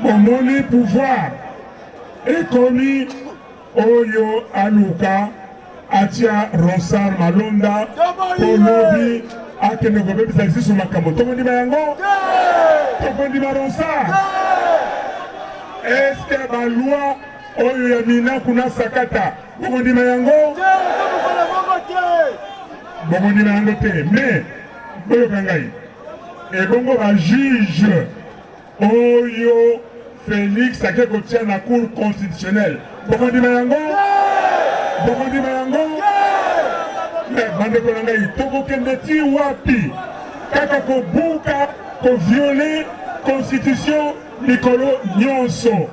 Bomoni pouvoir ekomi oyo aluka atia Ronsard Malonda mpo lobi akende kobebisa lisusu makambo. Tokondima yango? Tokondima Ronsard? Eske baloi oyo ya Minaku na Sakata bokondima yango? Bokondima yango te. Mais boyoka ngai, ebongo ba juge oyo Felix ake kotia na cour constitutionnelle, bokondima yango? Bokondima yango? Mais bandeko na ngai, tokokende ti wapi kaka kobuka koviole constitution mikolo nyonso?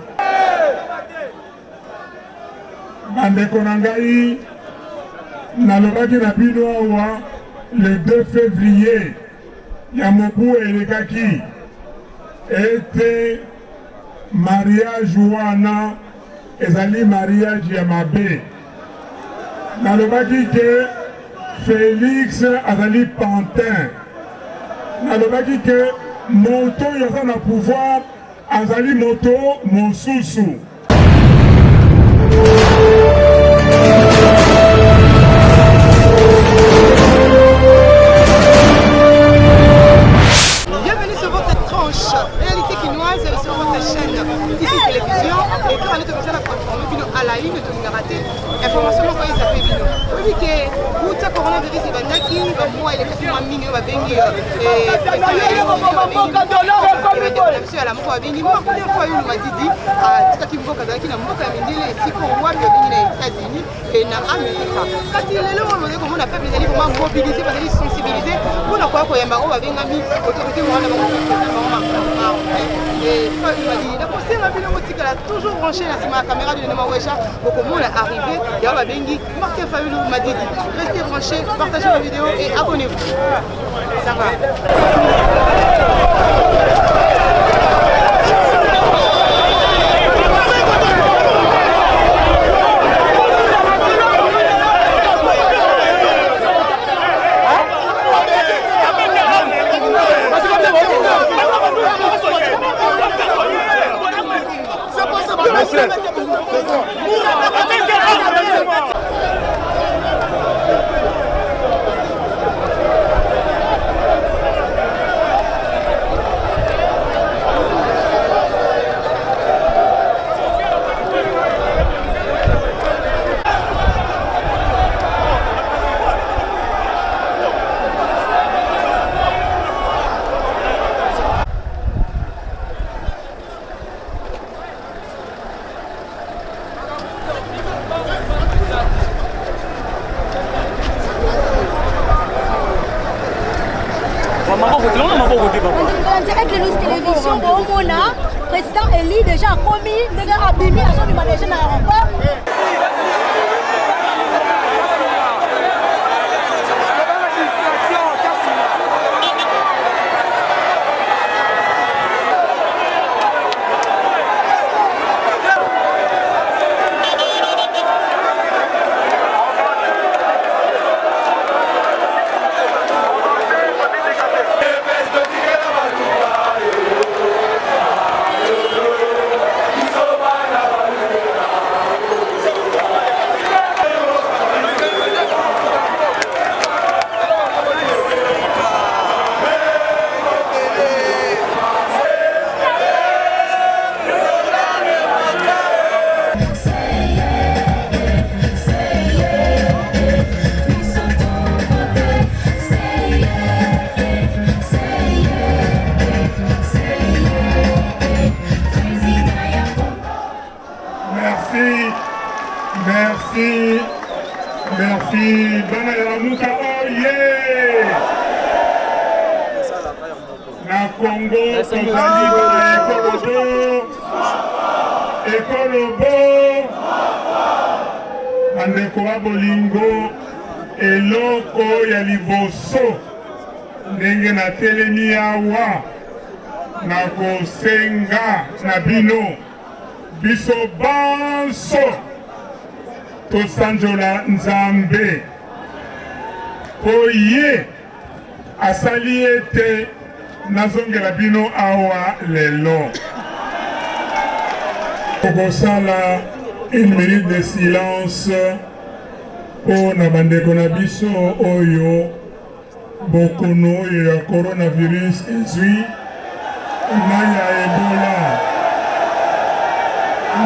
Bandeko na ngai, nalobaki na bino awa le 2 février ya mobu elekaki ete mariage wana ezali mariage ya mabe. Nalobaki ke Felix azali pantin. Nalobaki ke moto oyo aza na pouvoir azali moto mosusu. Bienvenue sur votre tranche réalité quinoise sur votre chaîne ici télévision et quand on est comme ça la informer bino à la une tolingaka te information moko ezape bino oyebi ke uta coronavirus ebandaki bamwa elekaki mwa mingi oyo babengi biso ya lamuka babengi Martin Fayulu Madidi atikaki mboka azalaki na mboka ya mindele esika wapi babengi na États-Unis e na Amerika. Kasi lelo oyo bozali komona peuple ezali vraiment mobilisé, bazali sensibilisé mpona koya koyamba oyo babengami autorité morale na bango Martin Fayulu Madidi. Nakosenga bino botikala toujours branché na nsima ya caméra de Nene Mawesha, bokomona arrivé ya oyo babengi Martin Fayulu Madidi. Restez branchés, partagez nos vidéos et abonnez-vous. Ça va. Aigle News Télévision boomona président Eli déjà akomi ndenge abimi azobima déjà na aéroport. Merci, merci, merci. Bana ya Lamuka oye! Na Congo tozali bana ya ekolo bo ekolo bo bandeko ba bolingo, eloko ya liboso ndenge natelemi awa nakosenga na bino biso banso tosanjola Nzambe mpo ye asali ete nazongela bino awa lelo. Tokosala une minute de silence mpo na bandeko na biso oyo bokono oyo ya coronavirus ezwi na ya Ebola.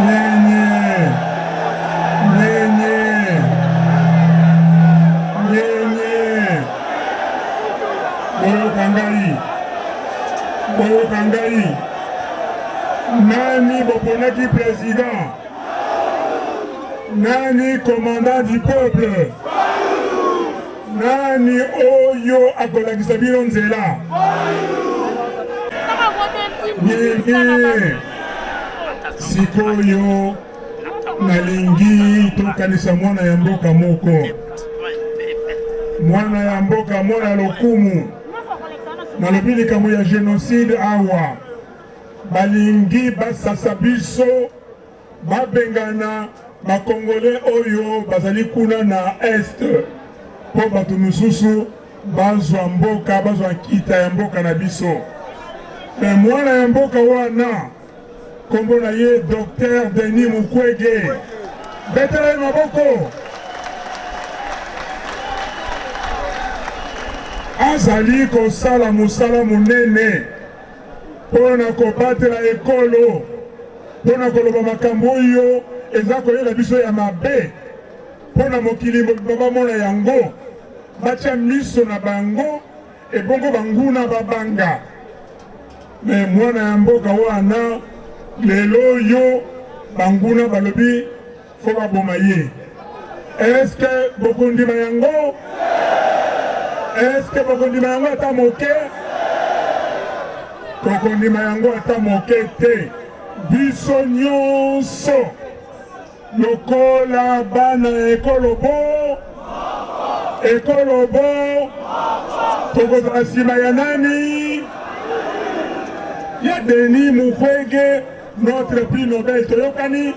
Nyenye nyenye nyenye, boyoka ngai, boyoka ngai. Nani boponaki president? Nani commandant du peuple? Nani oyo akolakisa bino nzela? Nini sikoyo nalingi tokanisa mwana ya mboka moko, mwana ya mboka, mwana lokumu. Nalobi likambo ya genocide awa, balingi basasa biso, babengana bakongole oyo bazali kuna na est mpo bato mosusu bazwa mboka, bazwa nkita ya mboka na biso. Me mwana ya mboka wana kombo na ye Docteur Denis Mukwege, betela ye maboko. Azali kosala mosala monene mpo na kobatela ekolo, mpo na koloba makambo oyo eza koyela biso ya mabe, mpo na mokili mobimba bamona yango, batia miso na bango, ebongo banguna babanga. Me mwana ya mboka wana lelo oyo banguna balobi fo baboma ye. Eske bokondima yango? Eske bokondima yango ata moke? Tokondima yango ata moke te. Biso nyonso lokola bana ya ekolo bo ekolo bo tokozala nsima ya nani? Ya Denis Mukwege, notre prix Nobel. Toyokani,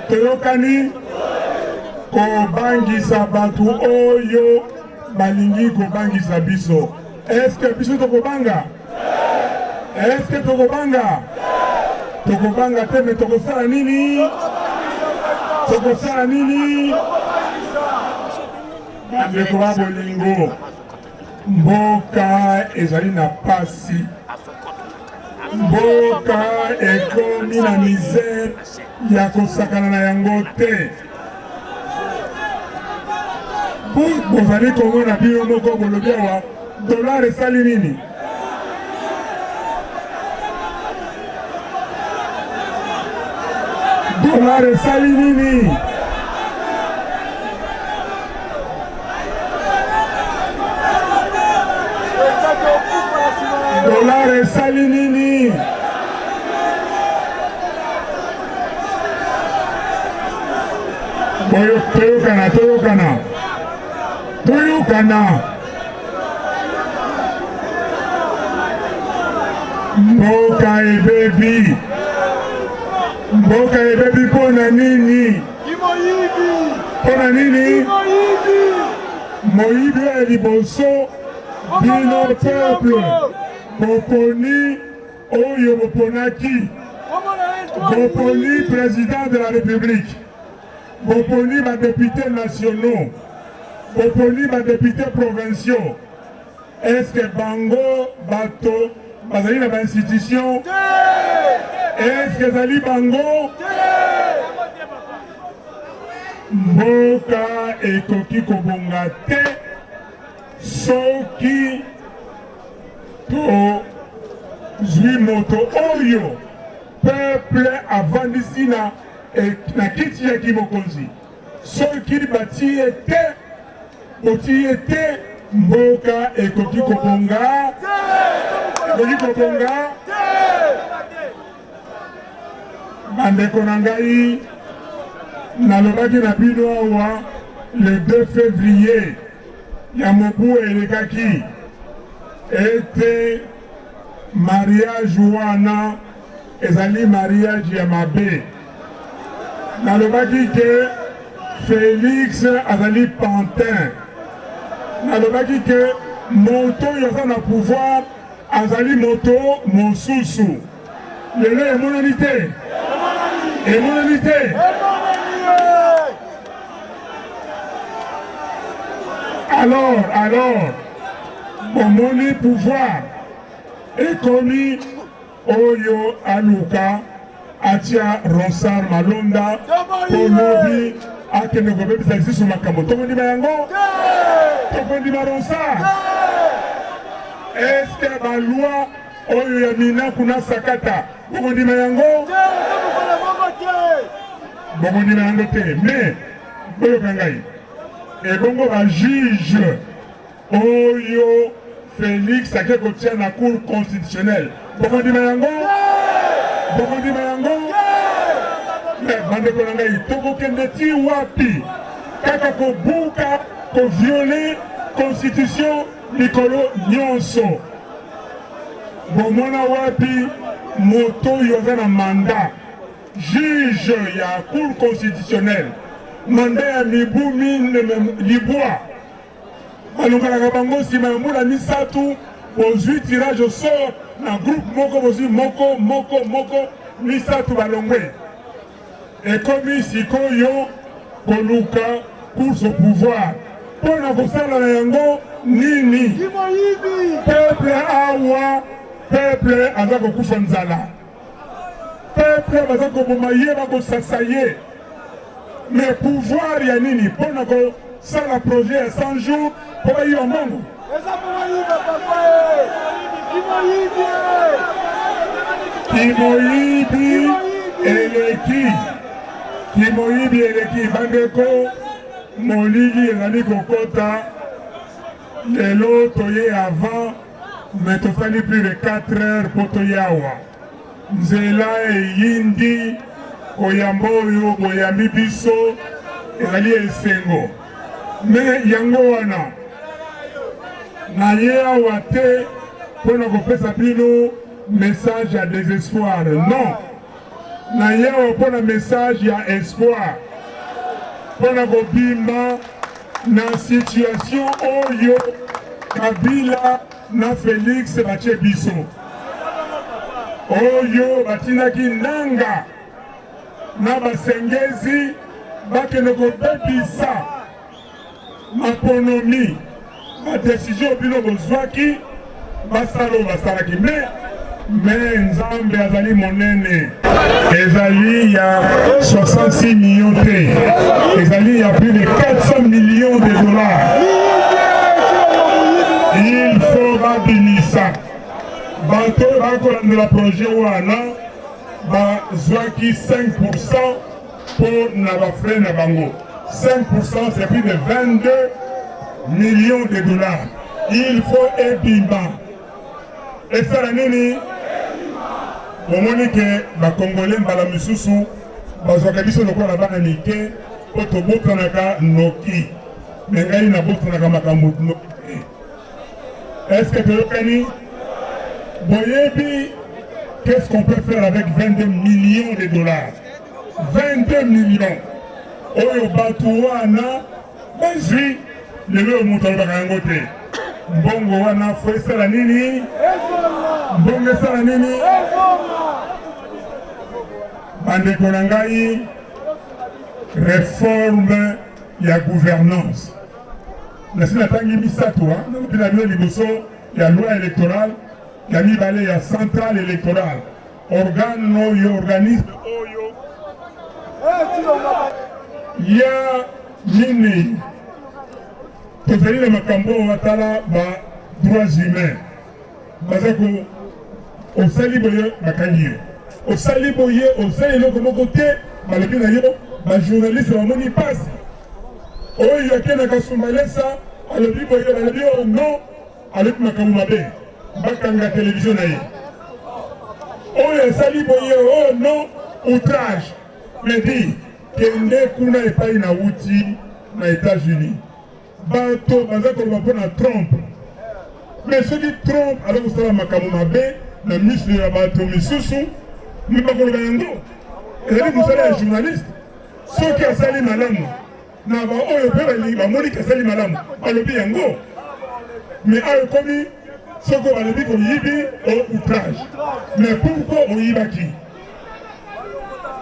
toyokani kobangisa bato oyo balingi kobangisa biso. Eske biso tokobanga? Eske tokobanga? Tokobanga te, me tokosala nini? Tokosala nini? Bandeko ba bolingo, mboka ezali na pasi, mboka ekomi na misere ya kosakana na yango te. Bozali komona bino moko bolobi awa dollar esali nini? Dollar esali nini? Dollar esali nini? Toyokana, toyokana, toyokana. Mboka ebebi, mboka ebebi mpo na nini? Mpo na nini? Moyibi ya liboso bino peuple boponi oyo boponaki, boponi président de la république, boponi ba députés nationaux, boponi ba députés provinciaux. Est-ce que bango bato bazali na ba institution? Est-ce que ezali bango? Mboka ekoki kobonga te soki tozwi moto oyo peuple avandisi na, na kiti ya kimokonzi. Soki batie ye te, botie ye te, mboka ekoki kobonga, ekoki kobonga. Bandeko na ngai, nalobaki na bino awa le 2 février ya mobu elekaki ete mariage wana ezali mariage ya mabe. Nalobaki ke Felix azali pantin. Nalobaki ke moto oyo aza na pouvoir azali moto mosusu. Lelo emonani te? Emonani te? Alors, alors, bomoni pouvoir ekomi oyo aluka atia Ronsard Malonda mpo lobi akende kobebisa lisusu makambo. Tokondima yango? Tokondima Ronsard? Eske baloi oyo ya Minaku na Sakata bokondima yango? Bokondima yango te. Mais boyoka ngai, ebongo ba juge oyo Felix ake kotia na cour constitutionnelle, bokondima yango? Bokondima yango? Mais bandeko na ngai, tokokende ti wapi kaka kobuka koviole constitution mikolo nyonso? Bomona wapi moto oyo aza na mandat juge ya cour constitutionnelle, mandat ya mibu libwa, balongalaka bango nsima ya mbula misatu. Bozwi tirage au sort na groupe moko, bozwi moko moko moko misatu, balongwe. Ekomi sikoyo koluka course au pouvoir mpo na kosala na yango nini? Peuple awa, peuple aza kokufa nzala, peuple baza koboma ye, bakosasa ye, mais pouvoir ya nini mpo na kosala projet ya 100 jours mpo bayiba mbongo? Kimoyibi eleki, kimoyibi eleki bandeko. Molili ezali kokota lelo, toye avant mais tosali plus de 4 heures mpo toyawa. Nzela eyindi, koyamba oyo boyambi biso ezali esengo. Me yango wana naye awa te mpo na kopesa bino message ya désespoir, non. Naye awa mpo na message ya espoir, mpo na kobima na situation oyo Kabila na Felix batie biso, oyo batindaki Nanga na basengezi bakende kobebisa maponomi, badesizio bino bozwaki, basala oyo basalaki. Me Nzambe azali monene. Ezali ya 66 millions te, ezali ya plus de 400 millions de dollars. Il faut babimisa bato oyo bakolandela projet wana, bazwaki 5% mpo na bafrais na bango. 5% c'est plus de 22 millions de dollars. Il faut ebima. Esala nini? Bomoni ke bakongole mbala misusu bazwaka biso lokola bana mike mpo tobotanaka noki, me ngai nabotanaka makambo noki te. Est-ce que toyokani? Boyebi qu'est-ce qu'on peut faire avec 22 millions de dollars? 22 millions oyo bato wana bazwi lelo, oyo moto alobaka yango te. Mbongo wana fo esala nini? Mbongo esala nini? Bandeko na ngai, réforme ya gouvernance nasi natangi misato, nalobi na bino liboso ya loi électorale, ya mibale ya centrale électorale, organe oyo, organisme oyo ya minei. Tozali na makambo oyo batala ba droits humains, baza ko osali boye bakangi yo, osali boye osali eloko moko te balobi na yo. Bajournaliste bamoni mpasi oyo akendaka Kasumbalesa, alobi boye, balobi oyo non, alobi makambo mabe, bakanga televizio na ye. Oyo asali boye, oyo non, outrage. Mais di kende kuna epai na wuti na États-Unis, bato baza koloba mpo na Trump. Mais soki Trump aza kosala makambo mabe na miso ya bato misusu, me bakoloba yango, ezali mosala ya journaliste. Soki asali malamu na baoyo mpe balingi bamoniki asali malamu, balobi yango. Mais awa ekomi soki balobi koyibi o outrage. Mais pourquoi oyibaki?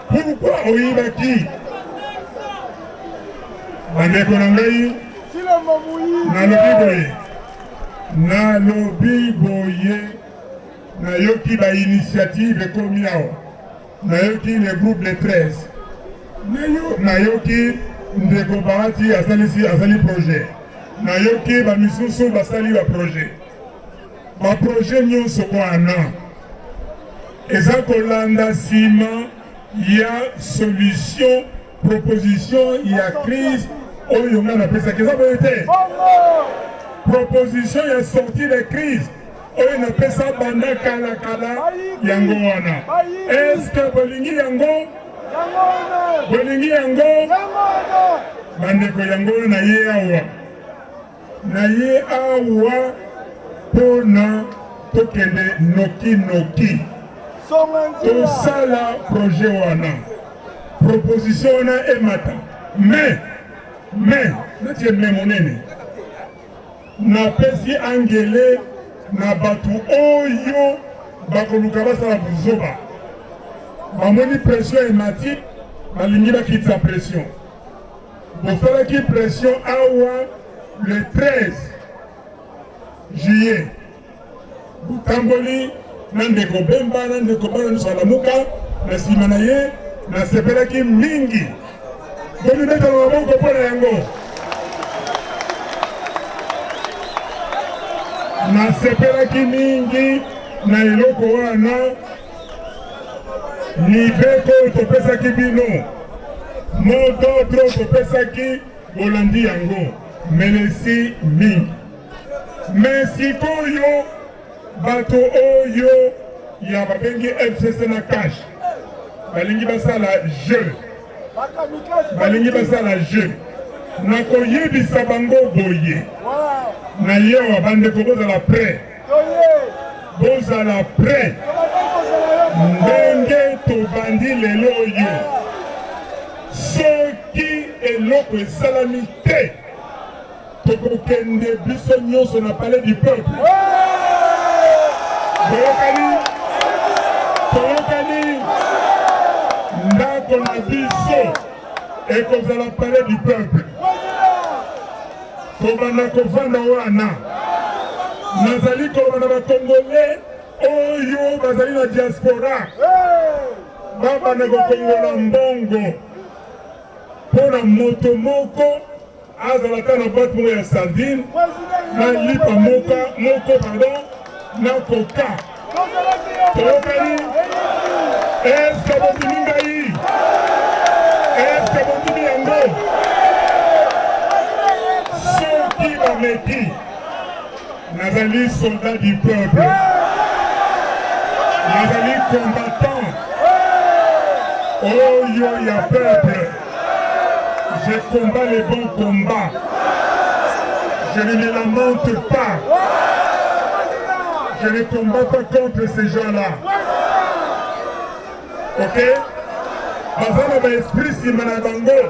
Pourquoi oyibaki? Bandeko na ngai, nalobi boye, nalobi boye, nayoki ba initiative ekomi awa, nayoki le groupe de 13, nayoki ndeko Bahati asalisi asali projet, nayoki ba misusu basali ba projet. Ba projet nyonso wana eza kolanda nsima ya solution proposition ya crise oyo ngai napesaki, eza boye te? Proposition ya sortie de crise oyo napesa banda kala kala, yango wana. Est-ce bolingi yango? Bolingi yango bandeko? Yango wana na ye awa na ye awa mpo na tokende noki noki tosala projet wana, proposition wana emata. Mais natie me monene, napesi angele na bato oyo bakoluka basala buzoba, bamoni pression emati, balingi bakitisa pression. Bosalaki pression awa le 13 juillet, botamboli na ndeko Bemba na ndeko bana nyonso alamuka na nsima na ye, nasepelaki mingi. Bomibetela maboko mpo na yango. Nasepelaki mingi na eloko wana. Mibeko oyo topesaki bino, mot d'ordre oyo topesaki, bolandi yango, melesi mingi. Me sikoyo bato oyo ya babengi FCC na cash balingi basala jeu, balingi basala jeu. Nakoyebisa bango boye na yewa, bandeko, bozala prêt, bozala prêt. Ndenge tobandi lelo oyo, soki eloko esalami te, tokokende biso nyonso na palais du peuple. Toyokani, toyokani, ndako na biso ekozala palais du peuple. Kobanda kovanda wana, nazali koloba na bakongole oyo bazali na diaspora, babanda kokongola mbongo mpo na moto moko azala ata na boite moko ya sardine na lipa moka moko, pardon, na koka. Toyokani? Eske bondimi ngai? Eske bondimi yango? Soki bameki, nazali soldat du peuple, nazali combattant oyo ya peuple. Je combats les bons combats. Je ne me lamente pas. Je ne combats pas contre ces gens-là. Ok? Baza na ba esprit nsima na bango.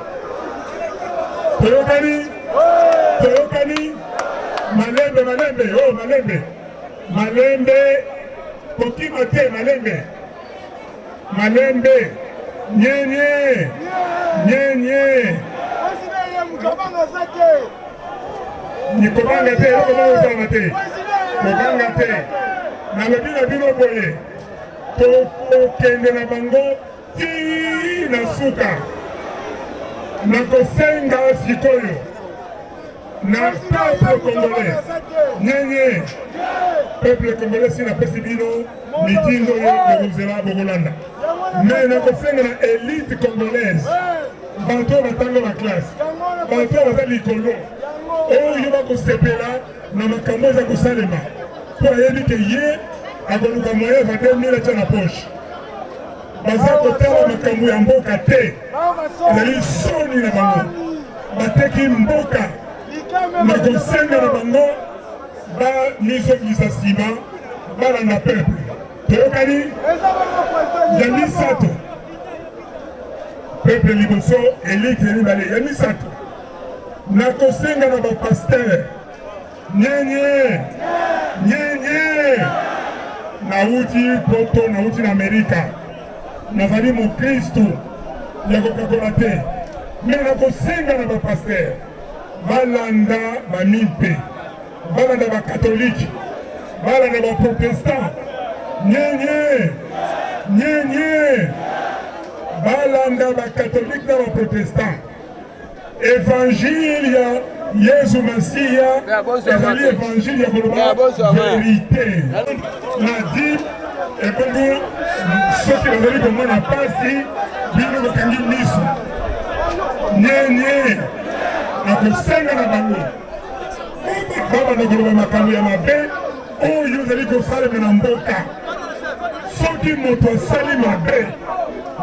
Toyokani? Toyokani? Malembe, malembe, oh malembe. Malembe, kokima te, malembe. Malembe, nyenye, nyenye. Nikobanga te, eloko moko esalama te. Kobanga te. Nalobi na bino boye, tokokende na bango ti na suka. Nakosenga sikoyo na peuple congolais, nyenye, peuple congolais, si napesi bino mitindo oyo bokozela, bokolanda. Me nakosenga na élite congolaise, bato oyo batanga baklasse, bato oyo baza likolo, oyo bakosepela na makambo eza kosalema, mpo ayebi ke ye akoluka moyen va 2000 atya na poche, baza kotala makambo ya mboka te, ezali soni na bango, bateki mboka. Nakosenga na bango bamizongisa nsima, balanda peuple. Toyokani? Ya misato, peuple liboso, elite ya mibale, ya misato, nakosenga na bapasteur, nyenye nyenye. Nauti poto, nauti na Amerika. Nazali mokristu ya kokakola te, me nakosenga na bapaster balanda bamimpe, balanda bakatolike, balanda baprotestant, nyenye nyenye, balanda bakatolike na baprotestant. Evangile ya Yesu Masiya ezali evangile ya koloba verite na di ebongo soki bazali komona pasi bino bokangi miso nyenye nakosenga na bango babanda koloba makambo ya mabe oyo ezali kosalema na mboka. Soki moto asali mabe,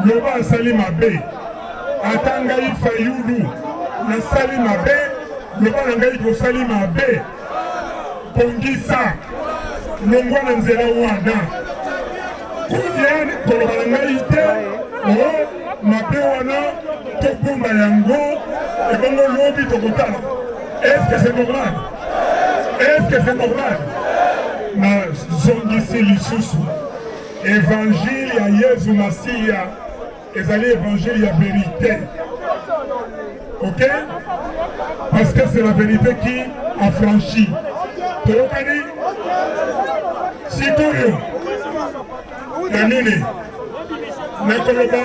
loba asali mabe. Ata ngai Fayulu nasali mabe, loba na ngai kosali mabe. Bongisa, longwa na nzela wana. Kuya koloba na ngai te o oh, mabe wana tobomba yango ebongo lobi tokotala. Est-ce que c'est normal? Est-ce que c'est normal? Nazongisi lisusu evangile ya Yesu Masiya ezali evangile ya verite. Ok? Parce que c'est la vérité qui affranchit. Toyokani? Sikoyo ya nini? Nakoloba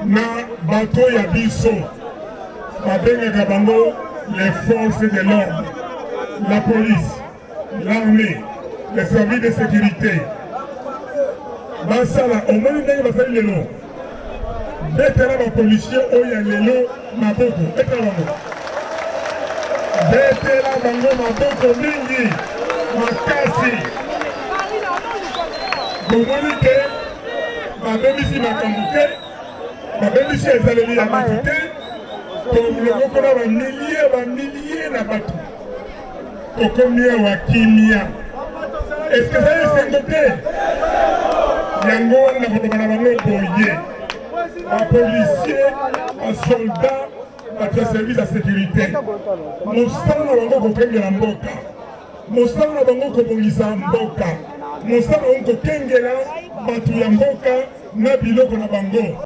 na bato ya biso babengaka bango les forces de l'ordre, la police, l'armée, les services de sécurité. Basala omoni ndenge basali lelo, betela ba policier oyo ya lelo maboko, betela bango, betela bango maboko mingi makasi. Bomoni ke babebisi makambo te. Babebisi ezaleli ya bato te, tolongo na bamilie bamilie na bato, tokomi awa kimia. Eske ezali esengo te? Yango wana nakoloba na bango boye, bapolisier, basoldat, bato ya service ya sécurité, mosala na bango kokengela mboka, mosala na bango kobongisa mboka, mosala na bango kokengela bato ya mboka na biloko na bango.